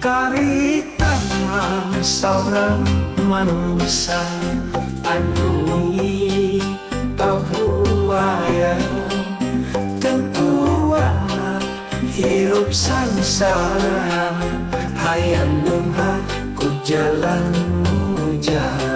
Karitan mah saurang manusia anu pabuaya tentuana hirup sangsara hayang beunghar ku jalan mujaha.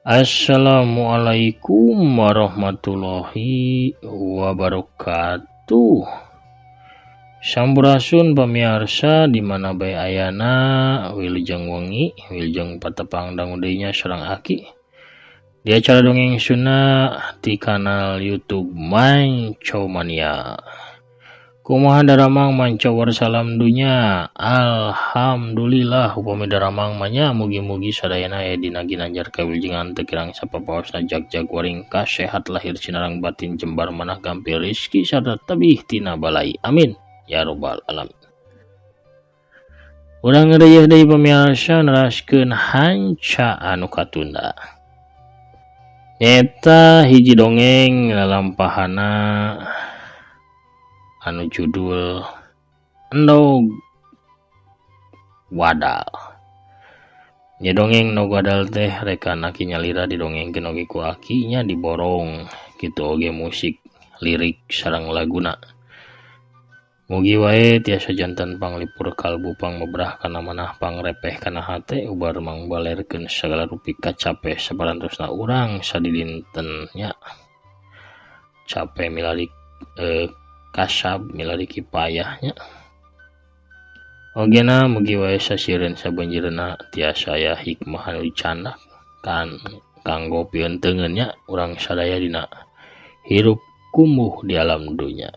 Assalamualaikum warahmatullahi wabarakatuh. Sampurasun pamiarsa di mana bae ayana, wilujeng wengi, wilujeng patepang dangu deui nya sareng aki di acara Dongeng Sunda di kanal YouTube Manco Mania. Kumaha daramang Mancower, salam dunya? Alhamdulillah upami daramang mah nya, mugi-mugi sadayana aya dina ginanjar kawilujengan teu kirang sapapaosna, jagjag waringkas, sehat lahir sinareng batin, jembar manah, gampil rizki sarta tebih tina balai, amin ya robbal alamin. Urang ngareyeuh deui pamiarsa, neraskeun hanca anu katunda, nyaeta hiji dongeng lalampahana anu judul Endog Wadal. Nya dongeng Endog Wadal teh rekan aki nyalira didongengkeun oge ku aki nya, diborong kitu oge musik, lirik sareng laguna. Mugi wae tiasa janten panglipur kalbu, pangmebrah kana manah, pangrepeh kana hate, ubar mangbalerkeun sagala rupi kacape saparantosna urang sadidinten nya, cape milari kasab, milari kipayah nya. Ogena mugi wae sasieureun sabeunjireunna tiasa aya hikmah anu dicandak kan kanggo pieuteungeun nya urang sadaya dina hirup kumuh di alam dunya.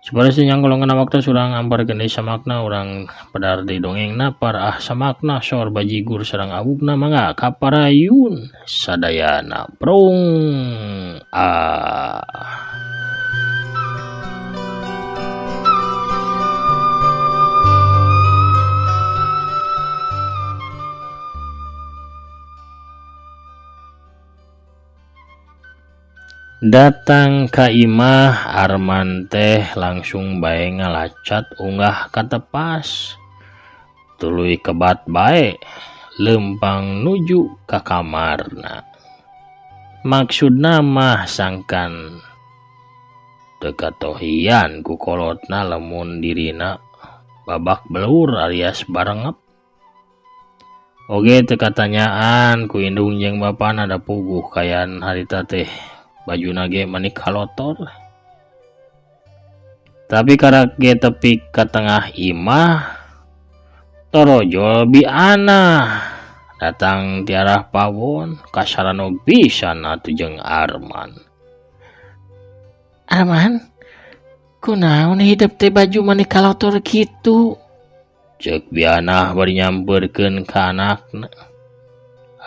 Supaya nyangkolongkeun waktu, urang amparkeun deui samakna, urang pedar deui dongengna par ah samakna sor bajigur sareng abukna. Mangga kaparayun sadayana, prung ah. Datang ka imah, Arman teh langsung bae ngalacat unggah ka tepas, tuluy kebat bae leumpang nuju ka kamarna. Maksudna mah sangkan teu katohian ku kolotna lamun dirina babak belur alias barengep. Oge teu katanyaan ku indung jeung bapana, da puguh kaayaan harita teh bajuna ge mani kalotor. Tapi karak ge tepi ka tengah imah, torojol Biana datang ti arah pawon, kasaranog pisan atuh jeung Arman. "Arman, kunaon hidep teh baju mani kalotor kitu?" cek Biana bari nyamperkeun ka anakna.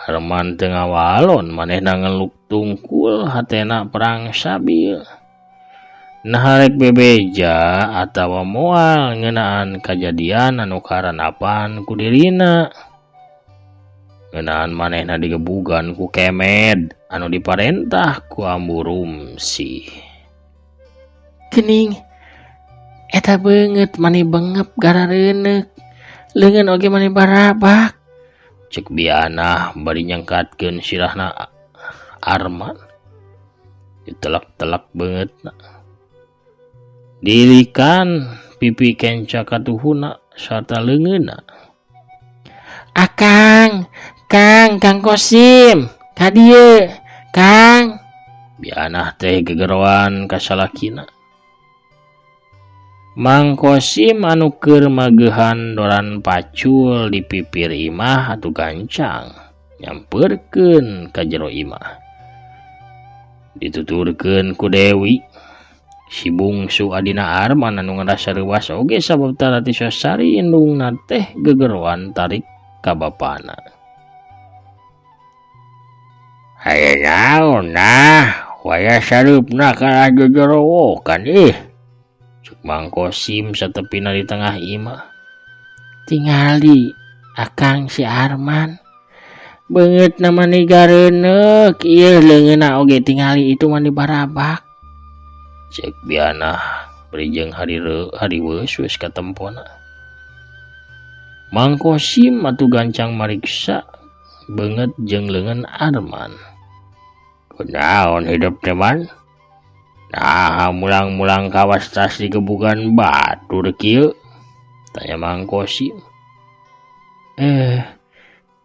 Arman teu ngawalon, manehna ngeluk tungkul, hatena perang sabil. Naha rek bebeja atawa moal ngeunaan kajadian anu karanapan ku dirina, ngeunaan manehna digebugan ku Kemed anu diparentah ku Ambu Rumsih. "Geuning eta beungeut mani bengep garareuneuk, leungeun oge mani barabak," cek Biana bari nyangkatkeun sirahna Arman. Ditelak-telak beungeutna, diilikan pipi kenca katuhuna sarta leungeunna. "Akang, Kang, Kang Kosim, ka dieu, Kang!" Biana teh gegeroan ka salakina. Mang Kosim anu keur mageuhan doran pacul di pipir imah atuh gancang nyamperkeun ka jero imah. Dituturkeun ku Dewi si bungsu adina Arman anu ngarasa reuwas oge sabab tara tisosari indungna teh gegeroan tarik ka bapana. Aya naon nah waya sareupna kalah jojorowokan ih. Cuk Mang Kosim satepina di tengah imah. Tingali akang si Arman beungeutna mani gareuneuk ieu leungeunna oge tingali itu mani barabak. Cek bianah bari jeung hariweus geus katempona. Mang Kosim atuh gancang mariksa beungeut jeung leungeun Arman. Kunaon hidup teh man? Nah, mulang-mulang kawas tas digebugan batur kieu? Tanya Mang Kosim.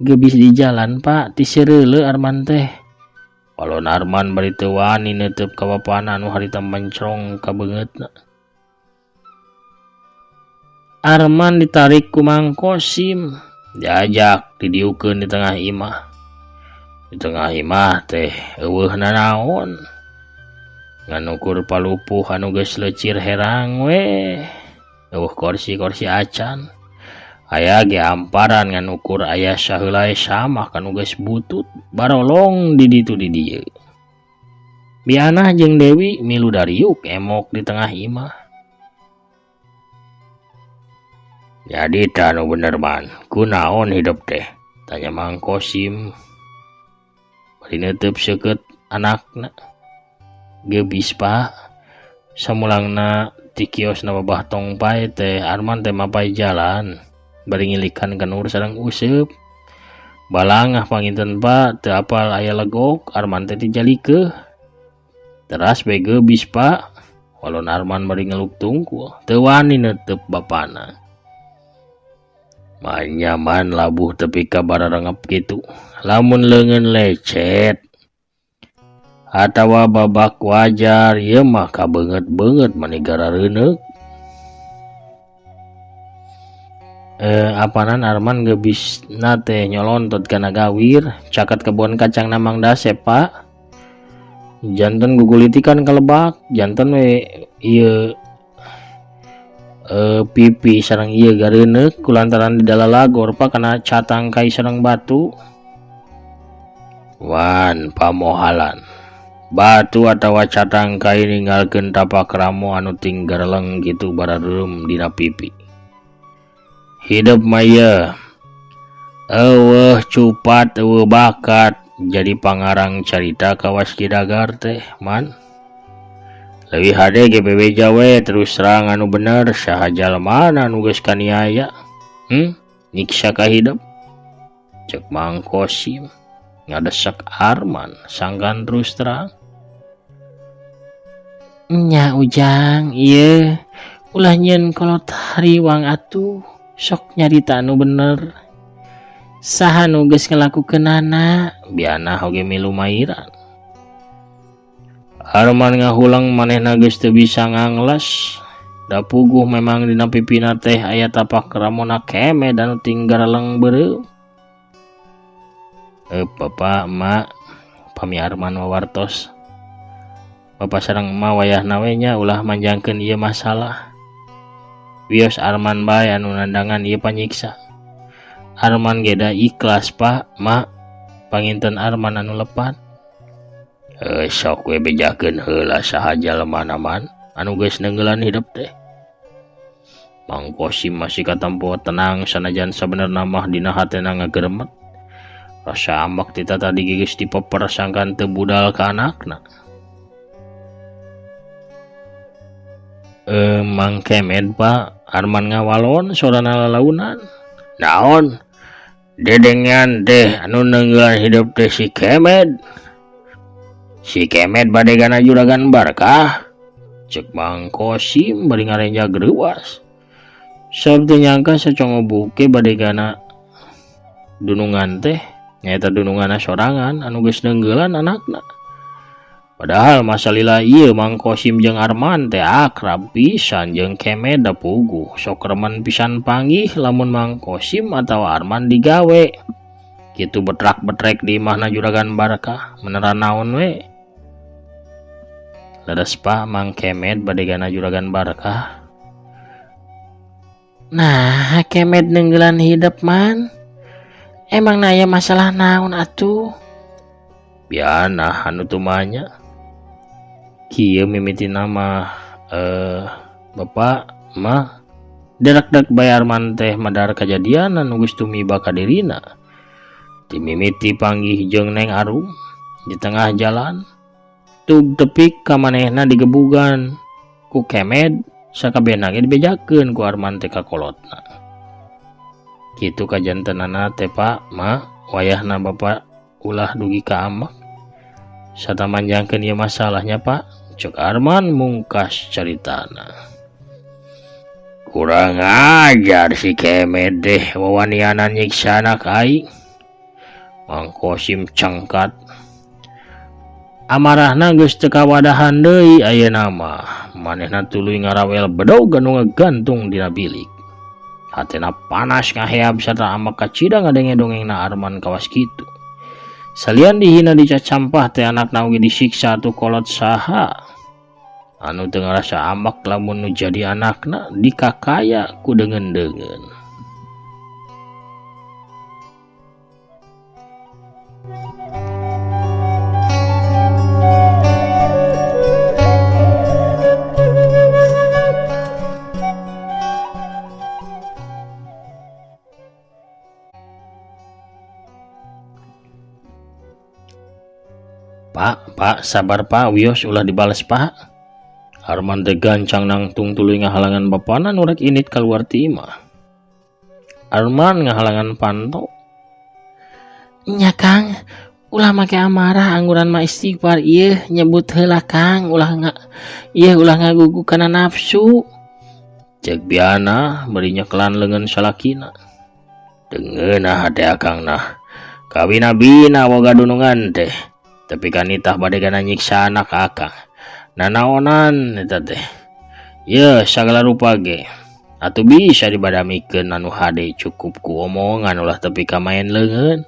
Gebis di jalan Pak, tisereuleuh Arman teh. Walon Arman bari teu wani neuteub ka bapana anu harita mencrong ka beungeutna. Arman ditarik ku Mang Kosim, diajak didiukeun di tengah imah. Di tengah imah teh eueuh nanaon. Ngan ukur palupuh anu geus leucir herang we. Eueuh korsi-korsi acan. Aya ge amparan ngan ukur aya saheulai samah kanu geus butut barolong di ditu di dieu. Bianah jeung Dewi milu dariuk emok di tengah imah. Jadi tah nu bener man, kunaon hidup teh? Tanya Mang Kosim. Bari neuteub seukeut anakna. Geubis Pak, samulangna ti kiosna babah tong pae teh Arman teh mapay jalan. Bari ngilikan kenur sareng useup. Balangah panginten Pak, teu apal aya legok, Arman teh dijalikeuh. Teras bae geubis Pak, walon Arman bari ngeluk tungkul, teu wani neuteub bapana. Manyaman labuh tepi ka bararengep kitu. Lamun leungeun lecet atawa babak wajar ieu mah kabeungeut-beungeut mani garareuneuk. Apanan Arman geubisna teh nyolontot kana gawir caket kebon kacang Mang Dasep Pak. Janten gugulitikan ka lebak, janten we ieu pipi sareng ieu gareuneuk kulantaran di dalalagor Pak kana catang kai sareng batu. Wan pamohalan. Batu atawa catang kai ninggalkeun tapak ramo anu tinggareleng kitu barareureum dina pipi. Hidup mah ieu eueuh cupat eueuh bakat jadi pangarang carita kawas Kidagar teh man. Leuwih hade ge bebeja we terus terang anu bener saha jalmana anu geus kaniaya. Nyiksa ka hidup. Cek Mang Kosim ngadesek Arman sangkan terus terang. Nya Ujang ieu ulah nyieun kolot hariwang atuh sok nyarita anu bener. Saha nu geus ngalakukeunana bianah oge milu mairan. Arman ngahulang manehna geus teu bisa ngangles. Da puguh memang dina pipina teh aya tapak ramona kemed anu tinggareleng beureum. Bapak emak pami Arman wawartos. Bapak sareng emak wayahna we nya ulah manjangkeun ieu masalah. Wios Arman bae anu nandangan ieu panyiksa. Arman ge da ikhlas Pak, Mak. Panginten Arman anu lepat. Sok we bejakeun heula saha jalmana man anu geus neunggelan hidup teh. Mang Kosim masih katempo tenang sanajan sabenerna mah dina hatena ngageremet. Rasa ambek ti tadi geus dipeper sangkan teu budal ka anakna. Mang Kemed Pak, Arman ngawalon sorana lalaunan. Naon? Dedengan teh anu neunggelan hidup teh si Kemed. Si Kemed badegana juragan Barkah. Cek Mang Kosim bari ngarenjag reuas. Sabab teu nyangka sacongo buke badegana dunungan teh nyaeta dununganna sorangan anu geus neunggelan anakna. Padahal masalila ieu Mang Kosim jeung Arman teh akrab pisan jeung Kemed da puguh sok remen pisan panggih lamun Mang Kosim atawa Arman digawe. Kitu betrak-betrek di imahna juragan Barkah meneran naon we. Leres Pak, Mang Kemed badegana Juragan Barkah. Nah, Kemed nenggelan hidup man. Emang naya masalah naon atuh? Biana anu tumanya. Kieu mimiti nama Bapak mah derak-dek bayar Arman teh madar kajadian anu geus tumiba ka dirina. Timimiti panggih jeung Neng Arum di tengah jalan. Tug tepik ka manehna digebugan ku Kemed sakabehna ge dibejakeun ku Arman teh ka kolotna. Kitu kajantenana teh Pak, Ma, wayahna Bapak ulah dugi ka amak. Satamanjangkeun ieu masalahnya Pak, cek Arman mungkas caritana. Kurang ajar si Kemed deh wawanianan nyiksa anak aing. Mang Kosim cangkat. Amarahna geus teu kawadahan deui ayeuna mah. Manehna tuluy ngarawel bedog anu ngagantung dina bilik. Hatena panas ngaheab sarta amak kacida ngadenge dongengna Arman kawas kitu. Salian dihina dicacampah teh anakna oge disiksa atuh kolot saha. Anu teu ngarasa amak lamun nu jadi anakna dikakaya ku deungeun-deungeun. Pak, Pak, sabar Pak, wios ulah dibales Pak. Arman teh gancang nangtung tuluy ngahalangan bapana nu rek init kaluar ti imah. Arman ngahalangan panto. Nya Kang, ulah make amarah angguran mah istighfar ieu nyebut heula Kang, ulah ieu ulah ngagugu kana nafsu. Cek biana bari nyekelan leungeun salakina. Dengeunah hate akang nah. Kawina-bina boga dunungan teh. Tapi kan itah badegana nyiksa anak akang. Nanaonan eta teh. Ye sagala rupa ge. Atuh bisa dibadamikeun anu hade cukup ku omongan ulah tepi ka maen leungeun.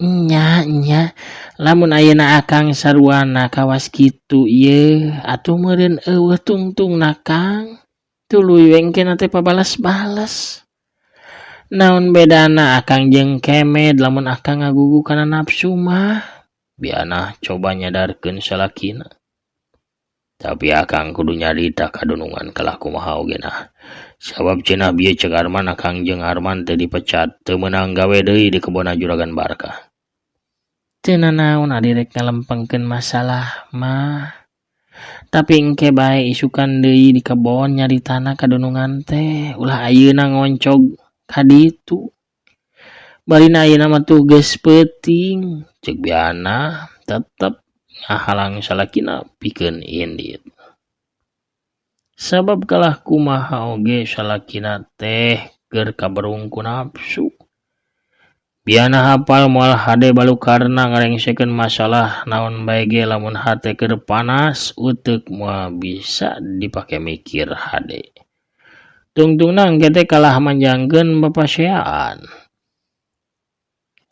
Nya nya lamun ayeuna akang saruana kawas kitu ieu atuh meureun eueuh tungtungna Kang. Tuluy we engkena teh pabalas-balas. Naon bedana akang jeung Kemed lamun akang ngagugu kana nafsu mah. Biana coba nyadarkeun salakina. Tapi akang kudu nyarita kadunungan kalah kumaha oge nah. Sabab cenah bieu cek Arman akang jeung Arman teh dipecat teu meunang gawe deui di kebonna Juragan Barkah. Teu nanaon ari rek ngalempengkeun masalah mah. Tapi engke bae isukan deui di kebon nyaritana kadunungan teh ulah ayeuna ngoncog kaditu. Barina ayeuna mah tuh geus peuting. Cek biana tetep ngahalang salakina pikeun indit. Sabab kalah kumaha oge salakina teh keur kaberung ku nafsu. Biana hafal moal hade balukarna ngarengsekeun masalah naon bae ge lamun hate keur panas uteuk moal bisa dipake mikir hade. Tungtungna engke teh kalah manjangkeun bapaseaan.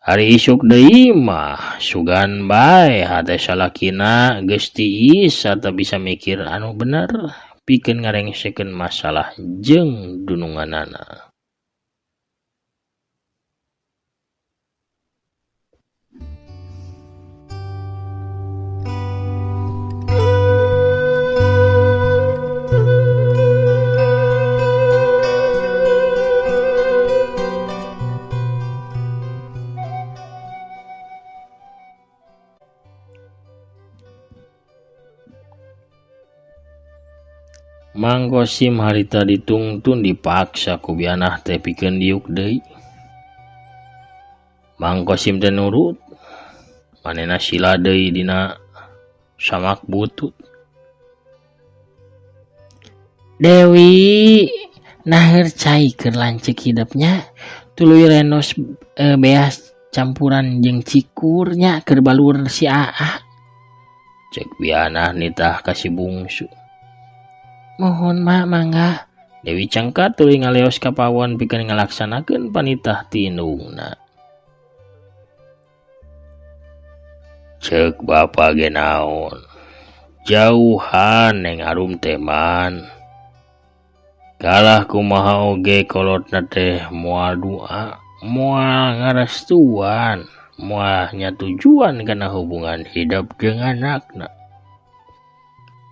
Hari isuk deui mah sugan bae hate salakina geus tiis sarta bisa mikir anu bener pikeun ngarengsekeun masalah jeung dununganana. Mang Kosim harita ditungtun dipaksa ku bianah teh pikeun diuk deui. Mang Kosim teh nurut, manehna sila deui dina samak butut. Dewi naheur cai keur lanceuk hidepnya, tuluy renos beas campuran jeung cikur nya keur balur si Aa. Cek bianah nitah ka si bungsu. Mohon mak mangga. Dewi cangkat tuluy ngaleos ka pawon pikeun ngalaksanakeun panitah ti indungna. Ceuk bapa ge naon. Jauhan Neng Arum teh man. Kalah kumaha oge kolotna teh moal doa, moal ngarestuan, moal nyatujuan kana hubungan hidup jeung anakna.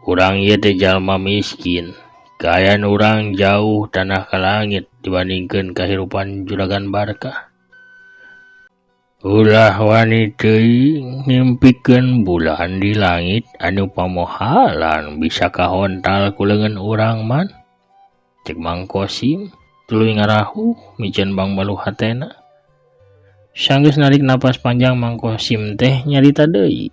Urang ieu teh jalma miskin. Kaayaan urang jauh tanah ka langit dibandingkeun kahirupan Juragan Barkah. Ulah wani teuing ngimpikeun bulan di langit anu pamohalan bisa kahontal ku leungeun urang man. Cek Mang Kosim tuluy ngarahuh miceun bangbaluh hatena. Sanggeus narik napas panjang Mang Kosim teh nyarita deui.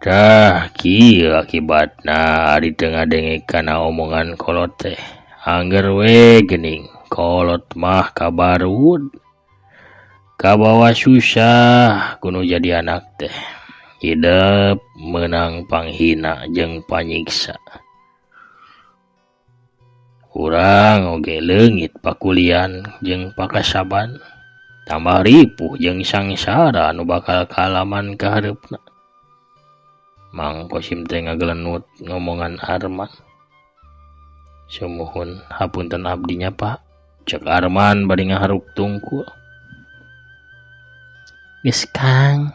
Tah kieu akibatna ari teu ngadenge kana omongan kolot teh. Angger we geuning kolot mah kabarud. Kabawa susah kudu jadi anak teh. Hidep meunang panghina jeung panyiksa. Urang oge leungit pakulian jeung pakasaban. Tambah ripuh jeung sangsara anu bakal kaalaman ka hareupna. Mang Kosim teh ngagelenut ngomongan Arman. Sumuhun hapunten abdinya Pak. Cek Arman bari ngaharuk tungkul. Geus Kang.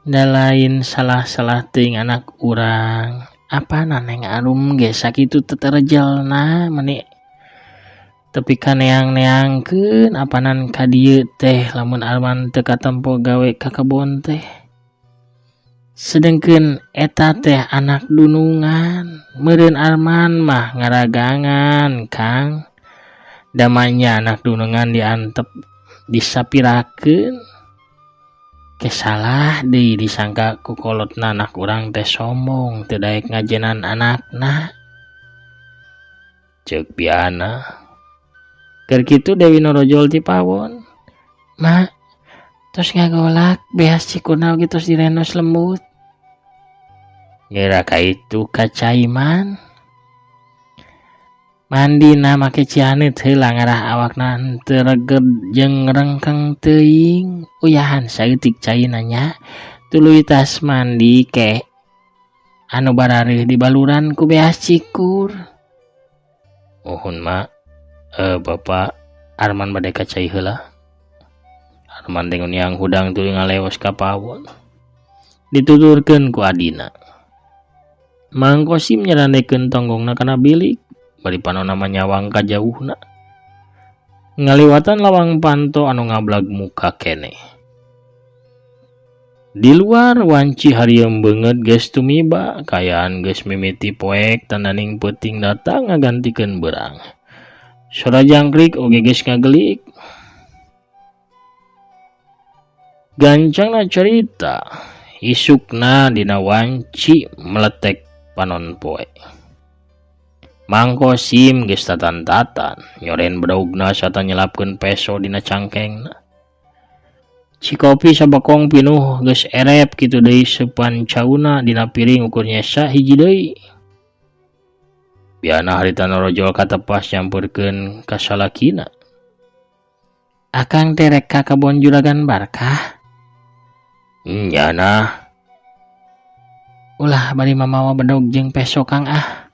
Da lain salah-salah teuing anak urang. Apana Neng Arum ge sakitu teterejelna meni tepi ka neang-neangkeun apanan ka dieu teh lamun Arman teu katempo gawe ka kebon teh. Sedengkeun eta teh anak dunungan, meureun Arman mah ngaragangan Kang. Damanya anak dunungan diantep disapirakeun. Ke salah deui disangka ku kolotna anak urang teh sombong teu daek ngajenan anakna. Ceuk Biana. Keur kitu Dewi norojol ti pawon. Ma, tos ngagolak beas cikurna oge tos direnos lembut. Geura ka itu ka caiman. Mandina make cianeut heula ngarah awakna henteu reged jeung rengkeng teuing. Uyahan saeutik caina nya. Tuluy tas mandi ke anu barareuh dibaluran ku beas cikur. Muhun ma, Bapak Arman bade ka cai heula. Arman teh yang hudang tuluy ngaleos ka pawon. Dituturkeun ku adina. Mang Kosim nyarandekeun tonggongna kana bilik. Bari panonna mah nyawang ka jauhna. Ngaliwatan lawang panto anu ngablag muka keneh. Di luar wanci harieum beungeut geus tumiba, kaayaan geus mimiti poek tandaning peuting datang ngagantikeun beurang. Sora jangkrik oge geus ngagelik. Gancangna carita, isukna dina wanci meletek panon poe. Mang Kosim geus tatan-tatan, nyoren bedogna sarta nyelapkeun peso dina cangkengna. Cikopi sabakong pinuh geus erep kitu deui seupan cauna dina piring ukur nyesa hiji deui. Biana harita norojol katepas nyamperkeun ka salakina. Akang teh rek ka kabon Juragan Barkah? Nya nah. Ulah bari mamawa bedog jeung peso Kang ah.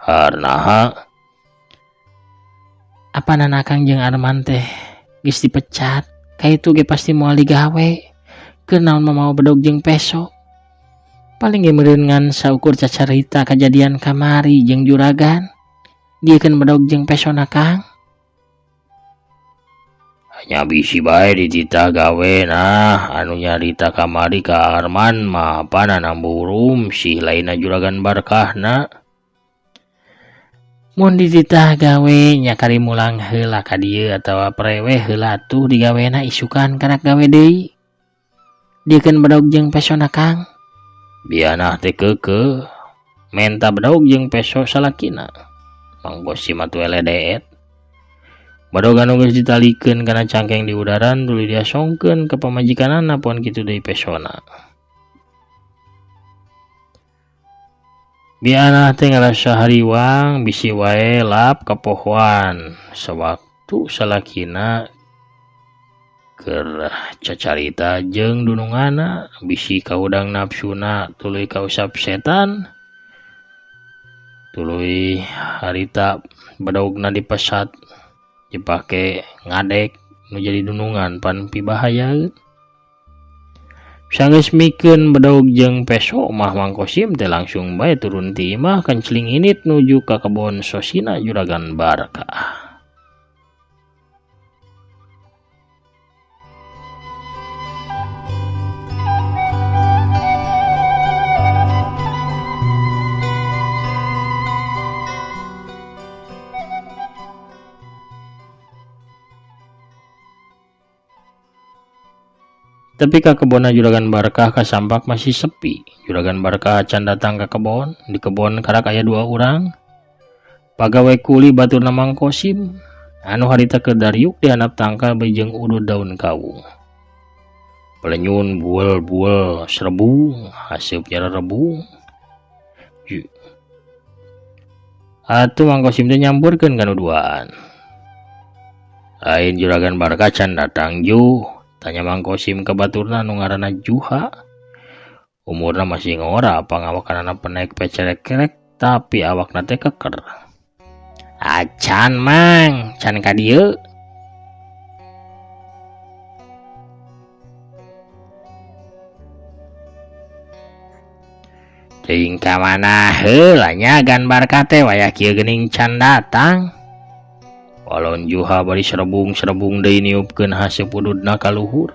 Harnaha? Apanan Akang jeung Arman teh geus dipecat, kaitu ge pasti moal digawe. Keur naon mamawa bedog jeung peso? Paling ge meureun ngan saukur cacarita kajadian kamari jeung juragan. Diekeun bedog jeung pesona Kang. Nya bisi bae dititah gawe nah anu nyarita kamari ka Arman mah apanan amburum sih lainna Juragan Barkahna. Mun dititah gawe nya kari mulang heula ka dieu atawa preweh heula atuh digawena isukan karak gawe deui. Diekeun bedog jeung pesona Kang. Bianah teh keukeuh menta bedog jeung peso salakina. Mang Kosim atuh eledeet. Bedog anu geus ditalikeun kana cangkeng di udaran tuluy diasongkeun ka pamajikanana pon kitu deui pesona. Bianah teh ngarasa hariwang bisi wae lap kapohoan sewaktu salakina Keur cacarita jeung dununganna bisi kaudang nafsuna tuluy kausap setan. Tuluy harita bedogna dipesat dipake ngadek nu jadi dunungan pan pibahayaeun. Sanggeus mikeun bedog jeung peso mah Mang Kosim teh langsung bae turun ti imah kenceling init nuju ka kebon sosina Juragan Barkah. Tapi ka kebonna Juragan Barkah kasampak masih sepi. Juragan Barkah acan datang ka kebon. Di kebon karak aya dua urang. Pagawe kuli baturna Mang Kosim anu harita keur dariuk di handap tangkal bejeng udud daun kawung. Pelenyun buel-buel serebung, haseup nyarerebung. Atuh Mang Kosim teh nyamperkeun ka nu duaan. Lain Juragan Barkah can datang ju. Tanya Mang Kosim ka baturna anu ngaranna Juha. Umurna masih ngora, pangawakanana penaik pecerek-kerek, tapi awakna teh keker. Acan Mang, can ka dieu. Teuing ka mana heula nya Gan Barkah teh wayah kieu geuning can datang. Walon Juha bari serebung-serebung deui niupkeun haseup ududna ka luhur.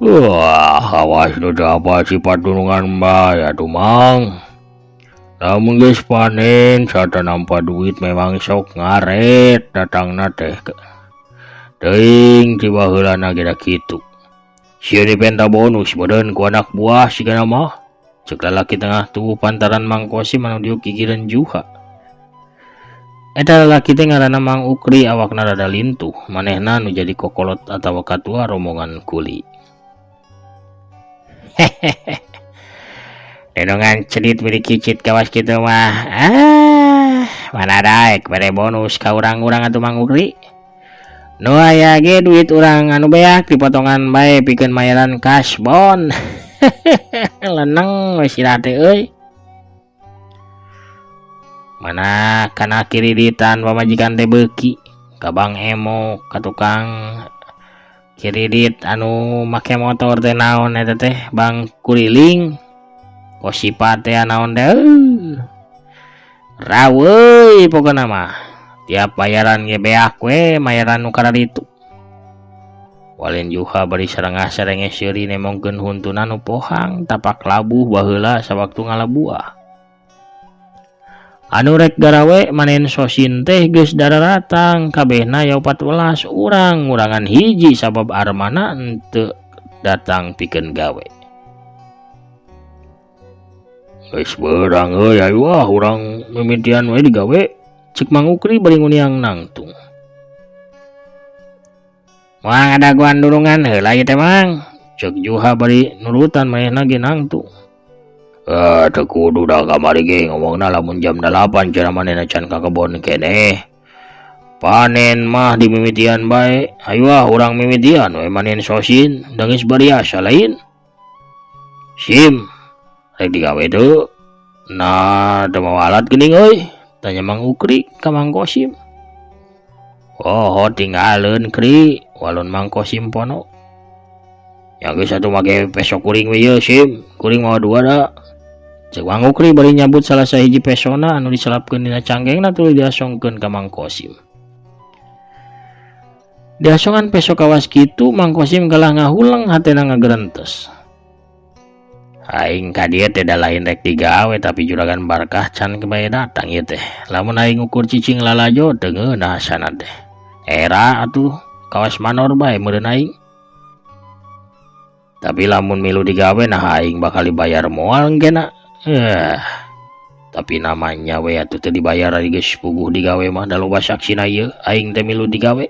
Wah, awas nu teu apal sifat dunungan bae atuh Mang. Lamun geus panen sarta nampa duit memang sok ngaret datangna teh. Teuing ti baheulana ge da kitu. Sieun dipenta bonus beureun ku anak buah sigana mah. Ceuk lalaki tengah tubuh pantaran Mang Kosim anu diuk gigireun Juha. Eta lalaki teh ngaranna Mang Ukri, awakna rada lintuh, manehna nu jadi kokolot atawa katua rombongan kuli. Hehehe. Dunungan cedit beri kicit kawas kitu mah. Ah, mana daek bere bonus ka urang-urang atuh Mang Ukri. Nu aya ge duit urang anu beak dipotongan bae pikeun mayaran kasbon. Leneng we sirah teh euy. Mana kana kiriditan pamajikan teh beuki ka Bang Emo ka tukang kiridit anu make motor teh naon eta teh Bang Kuriling kosipa teh naon teh raweuy pokona mah tiap bayaran ge beak we mayaran nu kararitu. Walin Juha bari sarengah-sarengeh seuri nemongkeun huntuna nu pohang tapak labuh baheula sawaktu ngalabuah. Anu rek garawe manen sosin teh geus dararatang kabehna aya 14 urang ngurangan hiji sabab armana henteu datang pikeun gawe. Geus beurang euy ayo ah urang mimitian we digawe ceuk Mang Ukri bari nguniang nangtung. Moal ngadagoan durungan heula ieu teh Mang ceuk Juha bari nurutan manehna ge nangtung. Teu kudu da kamari ge ngomongna lamun jam 8 cenah manehna can ka kebon keneh. Panen mah dimimitian bae. Ayo ah urang mimitian we manen sosin da geus bariasa lain. Sim, rek digawe teu? Nah, teu mawa alat geuning euy, tanya Mang Ukri ka Mang Kosim. Oh, tinggaleun Kri, walon Mang Kosim pono. Ya geus atuh make peso kuring we ieu Sim, kuring mawa dua da. Ceuk Mang Ukri bari nyabut salah sahiji pesona anu diselapkeun dina canggengna tuluy diasongkeun ka Mang Kosim. Diasongan peso kawas kitu Mang Kosim kalah ngahuleng hatena ngagerentes. Aing ka dieu teh da lain rek digawe tapi Juragan Barkah can bae datang ieu teh. Lamun aing ukur cicing lalajo teu ngeunah sana teh. Era atuh kawas manor bae meureun aing. Tapi lamun milu digawe nah aing bakal dibayar moal engkena. Tapi namanya we atuh teu dibayar ari geus puguh digawe mah da loba saksina ieu aing teh milu digawe.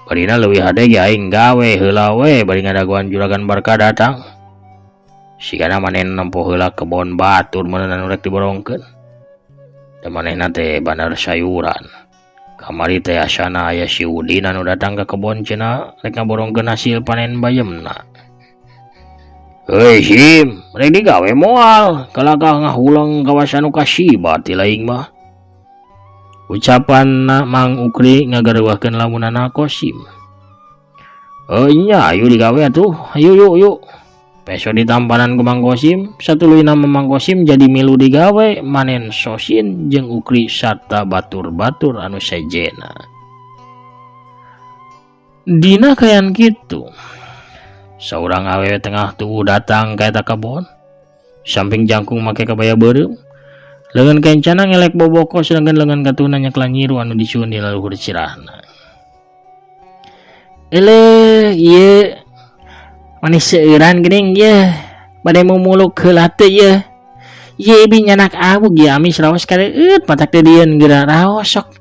Barina leuwih hade ge aing gawe heula we bari ngadagoan Juragan Barkah datang. Sigana manehna nempo heula kebon batur meunang anu rek diborongkeun. Da manehna teh bandar sayuran. Kamari teh asana aya si Udin anu datang ka kebon cenah rek ngaborongkeun hasil panen bayemna. Heuy Sim, rek digawe moal, kalakah ngahuleng kawasan nu kasibat ti laing mah. Ucapan Mang Ukri ngagareuwahkeun lamunana Kosim. Oh nya ayo digawe atuh, ayo yuk yuk. Peso ditampanan ku Mang Kosim, satuluyna Mang Kosim jadi milu digawe manen sosin jeung Ukri sarta batur-batur anu sejena. Dina kayan kitu. Saurang awewe tengah tubuh datang ka eta kebon. Samping jangkung make kabaya beureum. Leungeun kencana ngelek boboko sedangkan leungeun katuna nyeklan nyiru anu disuun di laluhur cirahna. Eleh ieu manis seueuran geuning yeuh bade mumuluk heula teu yeuh. Ieu ibi nyanak awug ieu amis raos kareueut matak teh dieun geura raos sok.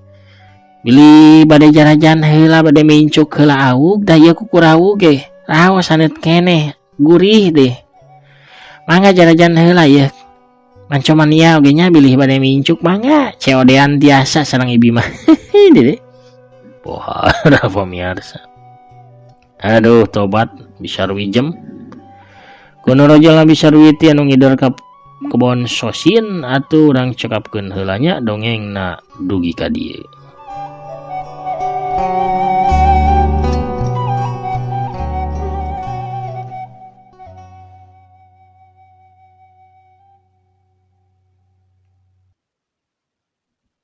Bilih bade jarajan heula bade mincuk heula awug da ieu kukurawug ge raos haneut keneh gurih deh. Mangga jarajan heula yeuh. Manco mania oge nya bilih bade mincuk mangga COD-an tiasa sareng ibi mah. Dede. Pohara pamiarsa. Aduh tobat bisa ruijem. Kuno rojol bisa ruwiti anu ngidor ka kebon sosin atuh urang cekapkeun heula nya dongengna dugi ka dieu.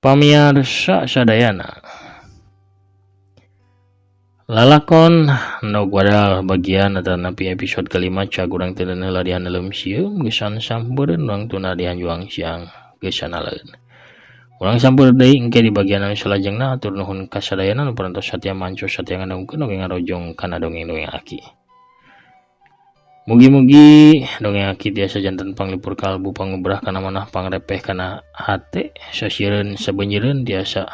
Pamiarsa sadayana. Lalakon Endog Wadal bagian atanapi episode kelima cag urang teu heula di haneuleum sieum geusan sampeureuun urang tuna di hanjuang siang geusan aleun. Urang sampeur deui engke di bagian anu salajengna atur nuhun ka sadayana nu parantos satia manco satia ngadongkeun oge ngarojong kana dongeng-dongeng aki. Mugi-mugi dongeng aki tiasa janten panglipur kalbu pangubrah kana manah pangrepeh kana hate sasieureun sabeunjeureun tiasa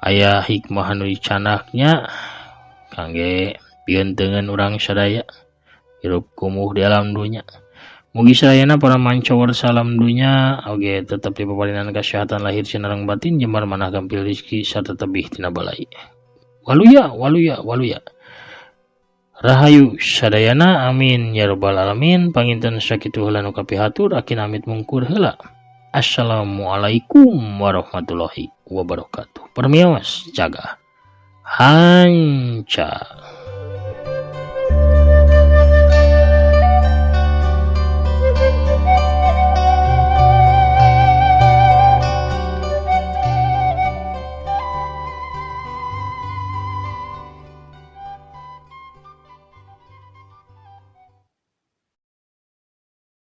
aya hikmah anu dicanaknya kangge piunteungeun urang sadaya hirup kumuh di alam dunya. Mugi sadayana para manca salam dunya oge tetep dipaparinan kasehatan lahir sinareng batin jembar manah gampil rezeki sarta tebih tina balai. Waluya waluya waluya. Rahayu sadayana amin ya rabbal alamin. Panginten sakitu heula nu kapihatur akin amit mungkur heula. Assalamualaikum warahmatullahi wabarakatuh. Permios jaga hanca.